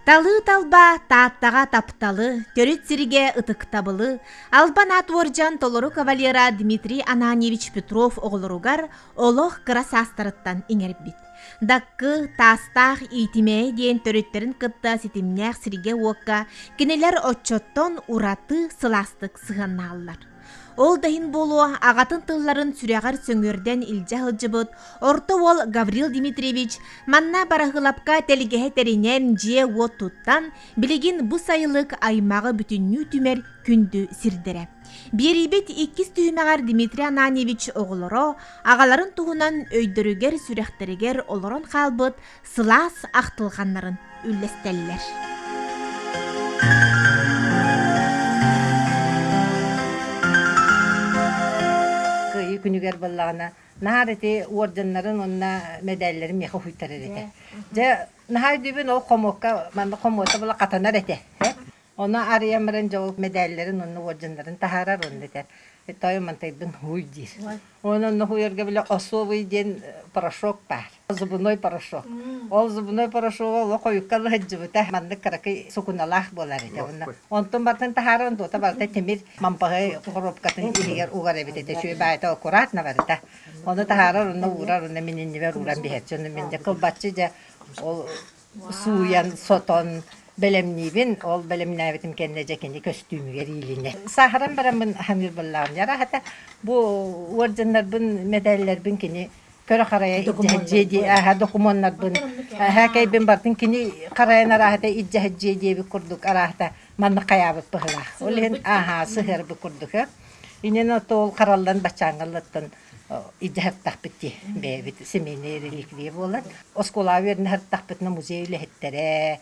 Талыы талба Тааттаҕа тапталы, төрүт сиргэ ытыктабылы, албан аат уордьан толору кавалера Дмитрий Ананьевич Петров оҕолоругар олох кыра саастарыттан иҥэрбит. Даккы, Таастаах Иитимээйи диэн төрүттэрин кытта ситимнээх сиргэ-уокка кинилэр оччоттон ураты сылаастык сыһыаннаһаллар. Ол да иһин буолуо, аҕатын тылларын сүрэҕэр сөҥүөрдэн илдьэ сылдьыбыт орто уол Гаврил Дмитриевич манна Бараһыылапка тэлгэһэ тэринэн дьиэ-уот туттан, билигин бу сайылык аймаҕы бүтүннүү түмэр күндү сирдэрэ. Биэриибит иккис түһүмэҕэр Дмитрий Ананьевич оҕолоро аҕаларын туһунан өйдөрүгэр-сүрэхтэригэр олорон хаалбыт сылаас ахтылҕаннарын үллэстэллэр. Кыайыы күнүгэр буоллаҕына наһаар ити уордьаннарын уонна мэдээллэрин миэхэ уһуйтарар этэ. Дьэ наһаа өйдүүбүн ол хомуокка манна хомуота була хатанар этэ. Ону арыйан баран дьэ ол мэдээллэрин уонна уордьаннарын таһаарар уонна этэр тоойум мантайбын һууй диир. Уонна онно һууйарга бile особый диэн порошок баар. Зубной порошок. Ол зубной порошога олох хойукка сылдьыбыта. Маннык кыракый сукуналаах буолар этэ. Уонна онтун барытын таһааран туота барыта тимир мампаһы коробкатын иһигэр угар эбит этэ. Үчүгэй баайта аккуратно барыта. Ону таһаарар, онно уурар, онно мин иннибэр ууран биһэрчи. Онно мин дьэ кылбаччы дьэ ол сууйан, сотон бэлэмниибин. Ол бэлэмнээбитим кэннэ дьэ кини көстүүмүгэр иилинэ. Сааһыран бараммын ханыыр буоллаҕым. Дьэ, бу уордьаннарбын, мэдээллэрбин кини көрө-харайа илдьэ дии аһа докумуоннарбын аһа кэйбин бартын кини харайан арааһата илдьэ диэбит курдук арааһата маннык хайаабыт быһылаах. Ол иһин аһаа сыһыарбыт курдук. Инэн ол хараллан баччааҥҥаллаттан илдьэ дии бэйэбит семейный реликвия буолан оскуолаҕа үөрэнэ сырыттахпытына музей үлэһиттэрэ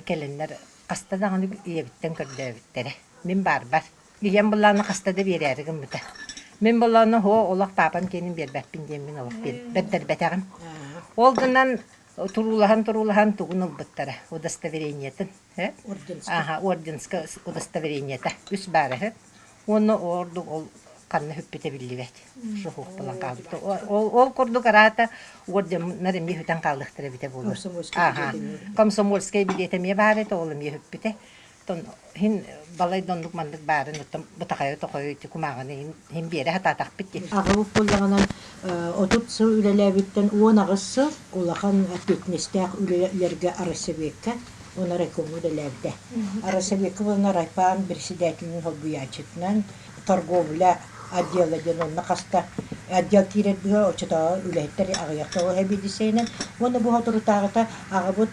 кэлэннэр хаста даҕаны ийэбиттэн көрдөөбүттэрэ мин баарбар ийэм былаана хаста да биэрээри гыммыта мин былаана һоо олох паапам киэнин биэрбэппин диэммин олох бэрдэрбэтэҕим ол гынан туруулаһан туруулаһан тугун ылбыттара удостоверениетын аха орденскай удостоверениета үс баара Уонна ордук ол ханна сүппүтэ биллибэт. Суһуох буолан хаалбыта. Ол, ол курдук араата уордьаннар эмиэ сүтэн хаалыахтара эбитэ буолуо. Аха. Комсомольскай билиэтэ эмиэ баар этэ, ол эмиэ сүппүтэ. Оттон иһин балай да оннук маннык баарын оттон бытахайы тохойу ити кумааҕыны иһин, иһин биэрэ сатаатахпыт дии. Аҕабыт буоллаҕынан 30 сыл үлэлээбиттэн 18 сыл улахан ответственностаах үлэлэргэ Арасэбиэккэ уонна райкомҥа үлэлээбитэ. Арасэбиэккэ уонна райпаан председателин солбуйааччытынан торговля отдела диэн онно хаста отдел киирэр быһа оччотооҕу үлэһиттэр аҕыйахта ол сэбиэдиссэйинэн уонна бу соторутааҕыта аҕабыт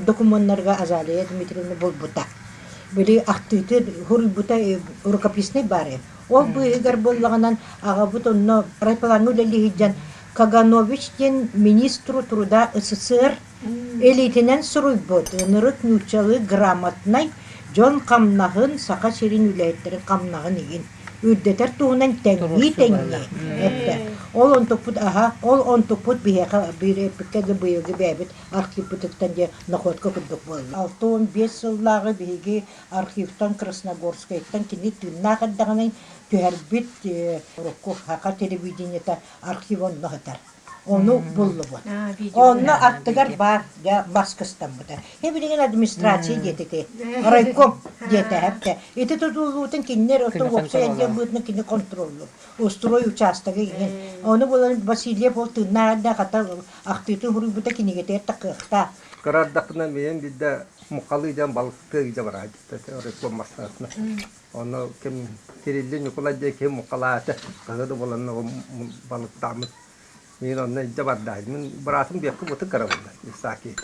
докумуоннарга Азалия Дмитриевна булбута. Били ахтыытын суруйбута рукописный баар Ол быыһыгар буоллаҕынан аҕабыт онно райплаҥҥа үлэлии сылдьан Каганович диэн министру труда СССР Илиитинэн суруйбут, ынырык нууччалыы грамотнай дьон хамнаһын, Саха сирин үлэһиттэрин хамнаһын игин үрдэтэр туһунан тэҥнии-тэҥнии эттэ. Ол онтукпут аһа, ол онтукпут биһиэхэ биир эппиккэ да быйылгы бэйэбит архивпытыттан диэ находка курдук буолла. 65 сыллааҕы биһиги архивтан Красногорскайтан кини тыыннаах эрдэҕинэ түһэрбит урукку Саха телевидениета архив онно сытар. Ону буллубут. Онно аттыгар баар дьэ бас кыстаммыта. He билигин администрация диэтити, райком диэтэ эптэ. Ити тутуллуутун кинилэр ото уопсай отдел быытынан кини контроллуур. Устрой учаастагы иҥин. Ону булан Васильев ол тыыннаах да хата ахтыытын суруйбута кинигэтигэр такыахтаах. Кырардахпына миэн бидде мукалыы дьон балыктыы илдьэ барааччыта райком массаатына. Ону ким Кирилли Ньукулай диэн киһи мукалаата, хаһы да булан балыктааммыт Мин онно илдьэ барда. Мин быраатым биэккэ бутук карабылла Исаакий.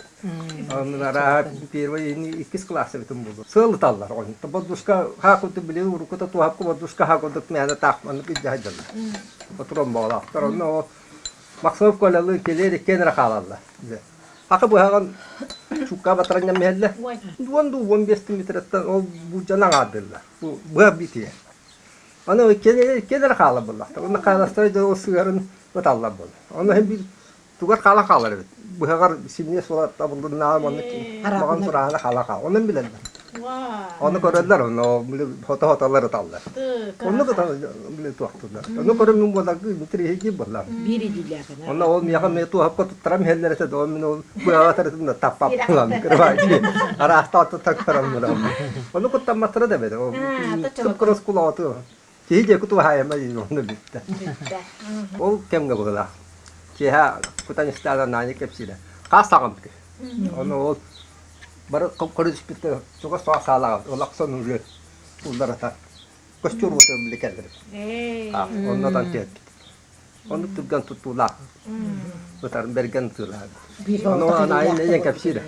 Онно араа первый иккис класс эбитим буолуо. Сыал ыталлар оҕонньор. Боддушка хаа курдук били уруккута туоһапка боддушка хаа курдук мээнэ таах маннык илдьэ сылдьаллар. Отуромбоолоохтор. Онно ол Максимов Колялыын кэлиэр иккиэн эрэ хаалаллар. Ака быһаҕын чукка батаран ньэммиһэллэр. Уон дуу, 15 метреттэн ол буулдьаны аҥаардыыллар. Бу быһа битиэ. Аны иккиэн эрэ хаалар буоллахтар. Уонна хааластара дьэ ол сыһыарын ыталлар буолар. Онно иһин биир тугар хаалан хаалар эбит. Быһаҕар синньиэс буола табыллыннаҕа маннык маҕан тураана хаалан хаалар. Онон билэллэр. Ону көрөллөр, ону хото-хотолор ыталлар. Онну били туохтулар. Ону көрөн мин буоларгы интириэһи буолла. Биир идиилээх Онно ол миэхэ мэ туохапка туттарам иһэллэр этэ, ол мин ол быаҕатарытын да таппаппылам кырбаачы. Араастаатта таккарам мурам. Ону куттамматтара да бэдэ. Сып-кырыс кулааты. Киһи диэки туһаайама диэн онно бүттэ. Ол кэмҥэ быһыылаах. Киэһэ кутан истэҕинэ Наня кэпсиирэ. Хаас саҕам Ону ол бары көрүспүттэр чугас соҕус саалаҕа олохсон үлү улларата көстүүр уоту били кэллэрим. Оннотон тиэрпит. Оннук түргэн туттуулаах. Ытарын бэргэн ытыылаах. Ону анаайын эйэн кэпсиирэ.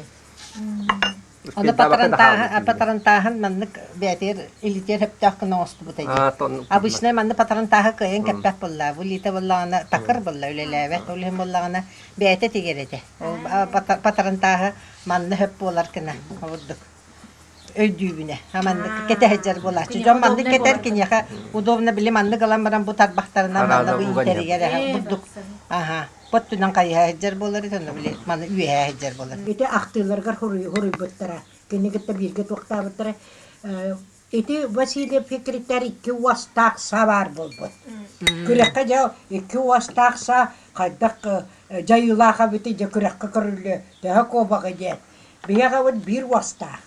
Ону патарантааһын маннык бээтигэр илитиэр сөптөөх гына оҥостубута дии. Обычно маннык патарантааһы кыайан кэппэт буолла. Бу илиитэ буоллаҕына такыр буолла үлэлээбэт. Ол иһин буоллаҕына бэйэтэ тигэр этэ. Ол патарантааһы манна сөп буолар гына ордук өйдүүбүнэ. Маннык кэтэһэдьэр буолааччы. Дьон маннык кэтэр киниэхэ удобно били маннык ылан баран бу тарбахтарынан манна бу иитэригэр бурдук аха Поттунан хайыһа сылдьар буолар этэ, онно били маны үөһээ сылдьар буолар. Ити ахтыыларыгар хоруйбуттара, кини кытта бииргэ туохтаабыттара. Ити Васильев секретарь икки уостаах саа баар буолбут. Күрэххэ дьэ икки уостаах саа хайдах дьайыылаах эбитий дьэ күрэххэ көрүллүө төһө куобаҕы диэн. Биһиэхэ биир уостаах.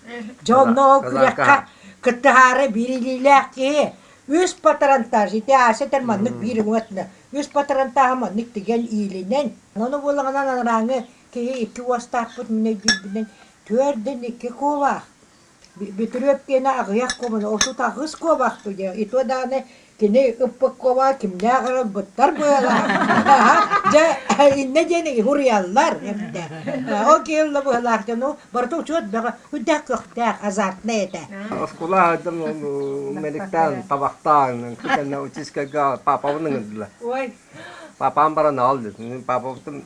Дьэ онно ол күрэххэ кыттыһаары биир илиилээх киһи үс патронтаж ити Ася этэр маннык биир уҥатына Үс патронтааһы маннык тигэн иилинэн, ону буоллаҕына анарааҥы киһи икки уостаахпыт мин өйдүүрбүнэн түөрдэн икки куобах. Бүтүрүөп диэнэ аҕыйах куобаны 38 куобах диэ. И то даҕаны кини ыппыт куобаҕа кимнээх эрэ ылбыттар быһыылаах. Дьэ иннэ диэн уруйаллар эбитэ. Ол киһи ылла быһыылаах дьону барыта учуот бөҕө үрдээх көхтөөх азартнай этэ. Оскуола сылдьан мэликтээн, табахтаан, кэннэ учительскайга папабын ыҥырдылар. Ой. Папам баран аал дедим. Папабытын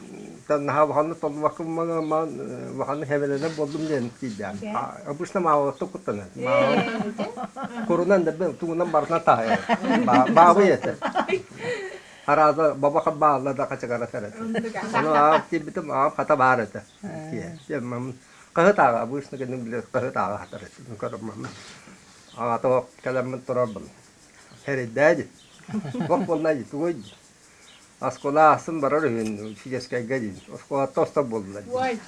наһаа улаханнык толлубаккын улаханнык хэбэлэнэр буоллум диэн тиийдэм. Обычно маалаттан куттанар. Курунан да тугунан барытынан таһайар. Баабый этэ. Арааза баба баалла да хачыгара сэрэтэ. Ону аап тиийбитим, аап хата баар этэ. Хаһыт ааҕа, обычно кэннин билэр хаһыт ааҕа сатар этим көрөммөммүн. Аҕата кэлэммин турарбын. Эрэйдээ дии. Туох буолла дии, тугуй дии. Оскуола аахсын барар үһүн учительскайга дии. Оскуолаттан устар буоллулар дии.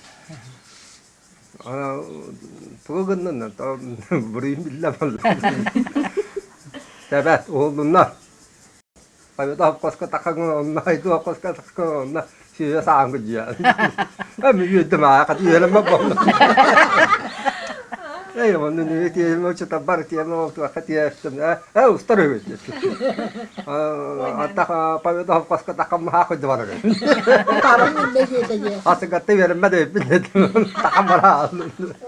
Тугу гыннын, буруйум биллэ буолла. Тэбэт, уһуллунна. Хайдах хоско тахаҥ онно, хайдах хоско тахаҥ онно сүүрэ саҕан кудьуйа. Эми үөрдүм аа, хат үөрэммэт буоллум. Эй, онно нү тиэмэ учута бар тиэмэ олтуохха тиэстим. Э, устар үһү. Аттах победа хоско тахам хаа кудьу барар. Асыгатты үөрэммэт эбиппин тахам бара.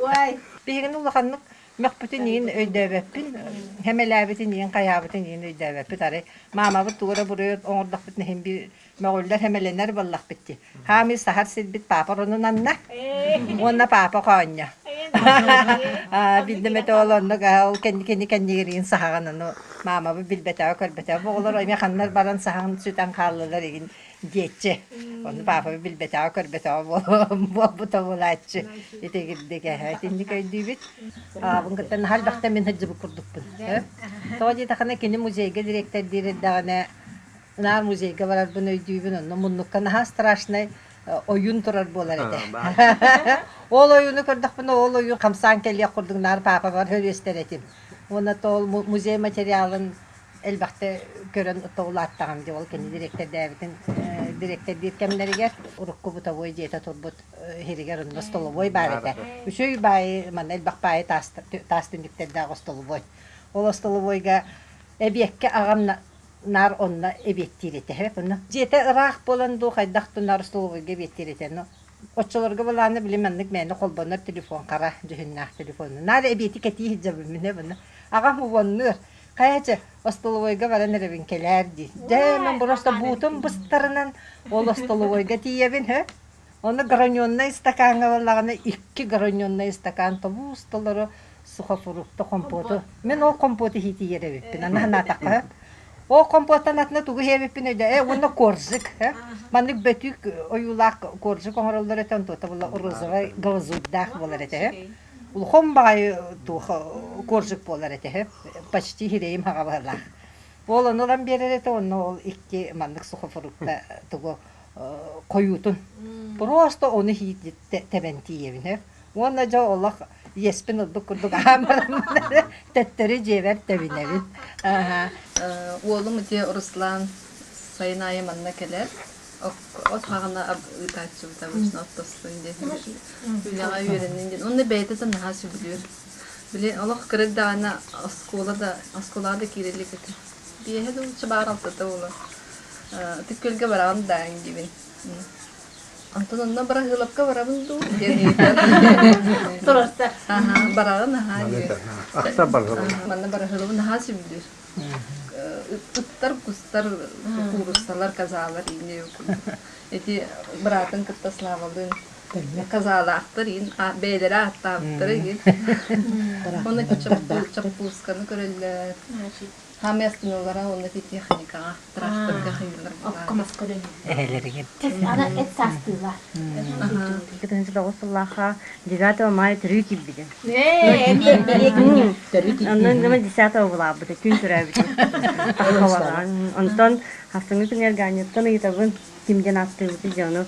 Ой, биһигини улаханнык Мөхпүтүн иһин өйдөөбөппүн, хэмэлээбитин иһин, хайаабытын иһин өйдөөбөппүт. Арай маамабыт тугу эрэ буруйу оҥордохпутуна иһин биир мөҕүллэр, хэмэлэнэр буоллахпыт дии. Хаамыы саһар сирбит паапа оронун анна уонна паапа хоонньо. Билдим этэ ол оннук ол кэнники кэннигириин саһаҕан ону маамабыт билбэтэҕэ көрбөтөҕө бу оҕолор эмиэ ханна баран саһан сүтэн хааллылар игин диэччи. Ону паапабыт билбэтэҕэ көрбөтөҕө буолбута буолааччы. Итигирдик эһэ итинник өйдүүбүт. Аабын кытта наһаа элбэхтэ мин сылдьыбыт курдукпун. Тоҕо диэтэххинэ кини музейга дириэктэрдиир эрдэҕинэ наар музейга барарбын өйдүүбүн, онно муннукка наһаа страшнай ойуун турар буолар этэ. Ол ойууну көрдөхпүнэ ол ойуун хамсаан кэлиэх курдук наар паапабар хөрүөстэр этим. Уонна то ол музей материалын элбэхтэ көрөн улааттаҕым дии ол кини дириэктэрдээбитин дириэктэрдиир кэмнэригэр урукку бытовой дьиэтэ турбут иһиригэр онно столовой баар этэ. Үчүгэй баайы манна элбэх баайы таас таас түннүктэрдээх остолобуой. Ол остолобуойга эбиэккэ аҕам наар онно эбиэттиир этэ. Онно дьиэтэ ыраах буолан дуу хайдах да наар остолобуойга эбиэттиир этэ. Но оччолорго былааны били маннык мээнэ холбонор телефон хара дьүһүннээх телефон. Наар эбиэти кэтии сылдьабын мин онно. Аҕам уоннуур. Хайа чэ, остолобуойга баран эрэбин кэлээр дии. Дьэ, мин просто буутум быстарынан ол остолобуойга тиийэбин, һэ? Ону граненнай стакаҥҥа буоллаҕына икки граненнай стакан тобуус толору сухофрукта компоту. Мин ол компоту иһиитийэр эбиппин, аны санаатахха. Ол компоттан атына тугу иһэбиппин өйдөө. Э, уонна коржик. Э? Маннык бөтүүк ойуулаах коржик оҥороллор этэ, онтуота буолла розовай глазурьдаах буолар этэ. Улахан баҕайы туох коржик буолар этэ, почти хирэйим хаҕабыһалаах. Ол ону ылан биэрэр этэ, онно ол икки маннык сухофрукта тугу хойуутун. Просто ону тэбэн тиийэбин. Уонна дьэ олох иэспин ылбыт курдук аһаан бараммын төттөрү дьиэбэр тэбинэбин. Уолум ити Руслан сайын аайы манна кэлэр. От хаҕына ыытааччыбыт обычно оттостун диэн. Үлэҕэ үөрэннин диэн. Онно бэйэтэ да наһаа сөбүлүүр. Били олох кыра даҕаны оскуола да оскуолаҕа да киирэ илик этэ. Биэһэ да лучше баар алтата буолуо. Ытык Күөлгэ бараҕын даа диибин. Онтон онно Бырахыылапка барабын дуу диэн ыйытар. Туруорсар. Аһаа, бараҕын аһаа диир. Ахсар Барахыылап. Манна Барахыылабы наһаа сөбүлүүр. Ыттар, кустар, кууруссалар, козалар иини курдук. Ити быраатын кытта Славалыын козалаахтар иин бэйэлэрэ ааттаабыттара иин. Уонна чоппуусканы көрөллөр. Хаамыы астыналлара уонна ити техникаҕа, тракторга хайыылар Окко маска үлэлииллэр. Эһэлэригэр. Аны эт саастыылар. 2009 сыллаахха 9 мая төрүү киирбитим. Ээ, эмиэ бэлиэ күҥҥэ. Төрүү Онон гына 10 булаабыта, күн төрөөбүтүм. Онтон хасыҥҥы күнүгэр Ганяттан ыйытабын, ким диэн ааттыыбытый дьону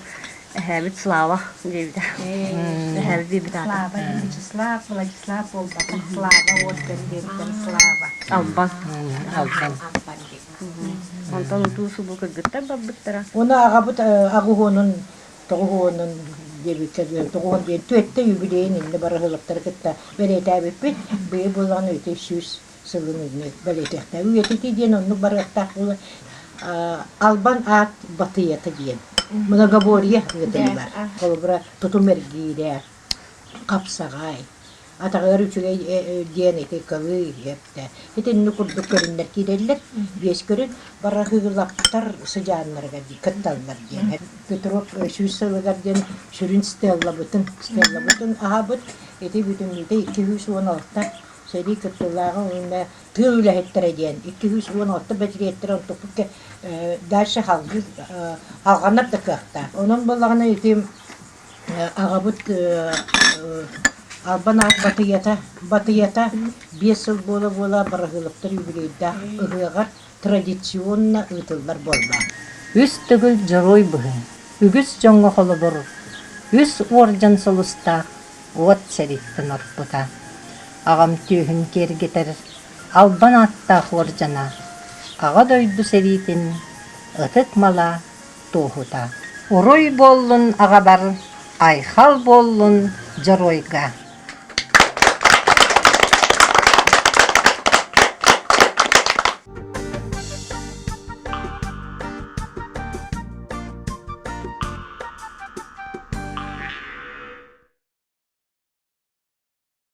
эһээбит Слава диэбитэ. Эһээбит биэрбит аата. Слава Вячеслав, Владислав буолбатах, Слава Орден диэбиттэр Слава. Албан. Албан. Албан диэн. Онтон утуу субу кыргыттар барбыттара. Уну аҕабыт аҕыһуонун тоҕуһуонун диэбиккэ тоҕуһун диэн түөттэ юбилейин иннэ барыһылыктары кытта бэлиэтээбиппит. Быйыл буоллаҕына үтүө сүүс сылын иннэ бэлиэтиэхтээх. Үйэтитии диэн оннук барыахтаах буола Албан аат батыйата диэн многоборье ыытыллар. Холобура, тутум эргиирэ, хапсаҕай, атаҕар үчүгэй диэн ити кылыы иһэптэ. Итинник курдук көрүннэр киирэллэр. Биэс көрүн барахыылаптар сыдьааннарыгар кытталлар диэн. Петров сүүс сылыгар диэн сүрүн стеллабытын, стеллабытын аһабыт. Ити бүтүннүүтэ 216 сэрии кыттыылааҕа уонна тыыл үлэһиттэрэ диэн 216 бэтириэттэрэ онтукпут дальше халгыы алҕанар да кыахтаах. Онон буоллаҕына ити аҕабыт Албан аат батыйата батыйата биэс сыл буола-буола Бараһыылаптар юбилейдаах ыһыаҕар традиционно ыытыллар буолла. Үс төгүл дьоруой быһыы, үгүс дьоҥҥо холобур, үс уордьан сулустаах уот сэрииттэн орпута. Аҕам түөһүн киэргэтэр албан ааттаах уордьана, Аҕа дойду сэриитин ытык мала туоһута. Уруй буоллун аҕабар, айхал буоллун дьоруойга!